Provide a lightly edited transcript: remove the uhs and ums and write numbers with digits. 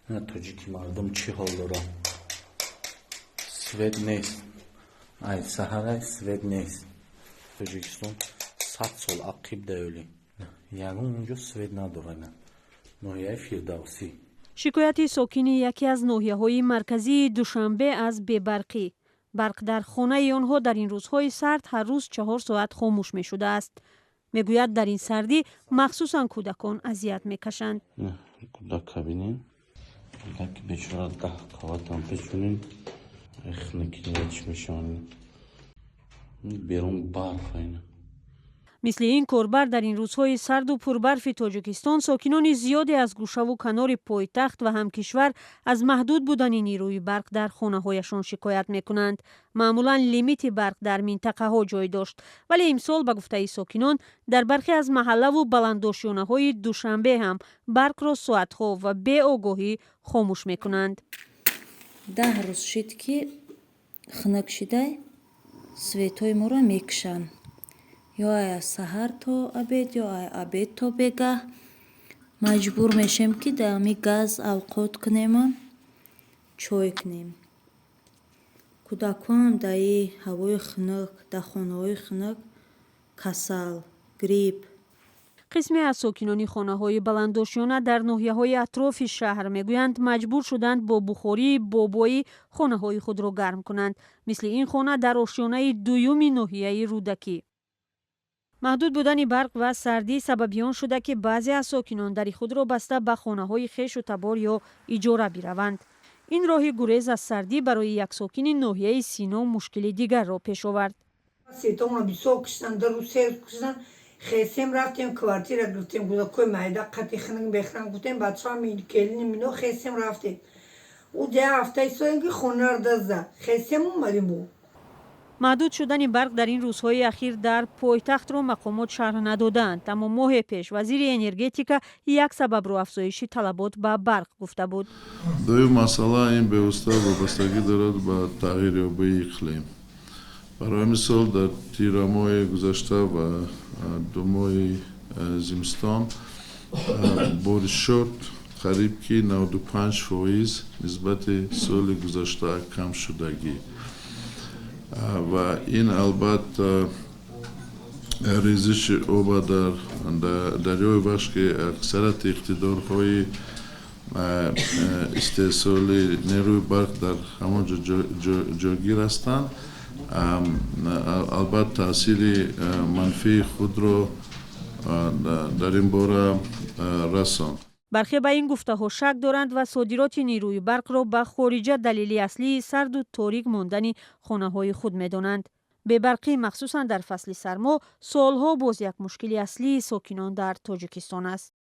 Тоҷики мардум чӣ ҳол дорад? Свет нест, ай саҳарай свет нест. Тоҷикистон 100 сол ақиб даёлӣ, ягон унҷо свет надорад. Ноҳияи Фирдавсӣ. Шикояти сокини яке аз ноҳияҳои марказии Душанбе аз бебарқӣ. Барқ дар хонаи онҳо дар ин рӯзҳои сард ҳар рӯз 4 соат хомӯш мешудааст. Мегӯяд, дар ин сардӣ махсусан кӯдакон азият мекашанд. Кӯдака бинем, кӯдаки бечора 10 қаватам печонем, хунукӣ мешаванд. Берун барф айна. Мисли ин корбар, дар ин рӯзҳои сарду пурбарфи Тоҷикистон сокинони зиёде аз гӯшаву канори пойтахт ва ҳам кишвар аз маҳдуд будани нерӯи барқ дар хонаҳояшон шикоят мекунанд. Маъмулан лимити барқ дар минтақаҳо ҷой дошт, вале имсол, ба гуфтаи сокинон, дар бархе аз маҳаллаву баландошёнаҳои Душанбе ҳам барқро соатҳо ва беогоҳӣ хомӯш мекунанд. 10 рӯз шид, ки хунук шидай, светҳои моро мекушанд, ё ай аз саҳар то обед, ё ай обед то бегаҳ. Маҷбур мешем, ки дар ҳами газ авқот кунему чой кунем. Кӯдаконам дар и ҳавои хунук, дар хонаҳои хунук касал, грипп. Қисме аз сокинони хонаҳои баландошёна дар ноҳияҳои атрофи шаҳр мегӯянд, маҷбур шуданд бо бухории бобоӣ хонаҳои худро гарм кунанд, мисли ин хона дар ошёнаи дуюми ноҳияи Рӯдакӣ. Маҳдуд будани барқ ва сардӣ сабаби он шуда, ки баъзе аз сокинон дари худро баста ба хонаҳои хешу табор ё иҷора бираванд. Ин роҳи гурез аз сардӣ барои як сокини ноҳияи Сино мушкили дигарро пеш овард. Светомона бисёр киштан, 2 рӯз, 3 рӯз киштан. Хесем, рафтем, квартира гирифтем. Кӯдакои майда қати хунук мехӯран, гуфтем, бачаам, келини мино, хесем, рафтем. Ӯ як ҳафта истодем, ки хонаро дазда хесем, омадем бо. Маҳдуд шудани барқ дар ин рӯзҳои ахир дар пойтахтро мақомот шарҳ надодаанд, аммо моҳе пеш вазири энергетика як сабабро афзоиши талабот ба барқ гуфта буд. Дуюм масъала ин бевосита вобастагӣ дорад ба тағйирёбии иқлим. Барои мисол, дар тирамоҳи гузашта ва 2 моҳи зимистон боришот қариб ки 95% нисбати соли гузашта кам шудагӣ ва ин албатта резиши оба дар дарёи Вахш, ки аксарияти иқтидорҳои истеҳсоли нерӯи барқ дар ҳамон ҷо ҷойгир ҳастанд, албатта таъсири манфии худро дар ин бора расонд. Бархе ба ин гуфтаҳо шак доранд ва содироти нерӯи барқро ба хориҷа далели аслии сарду торик мондани хонаҳои худ медонанд. Бебарқӣ, махсусан дар фасли сармо, солҳо боз як мушкили аслии сокинон дар Тоҷикистон аст.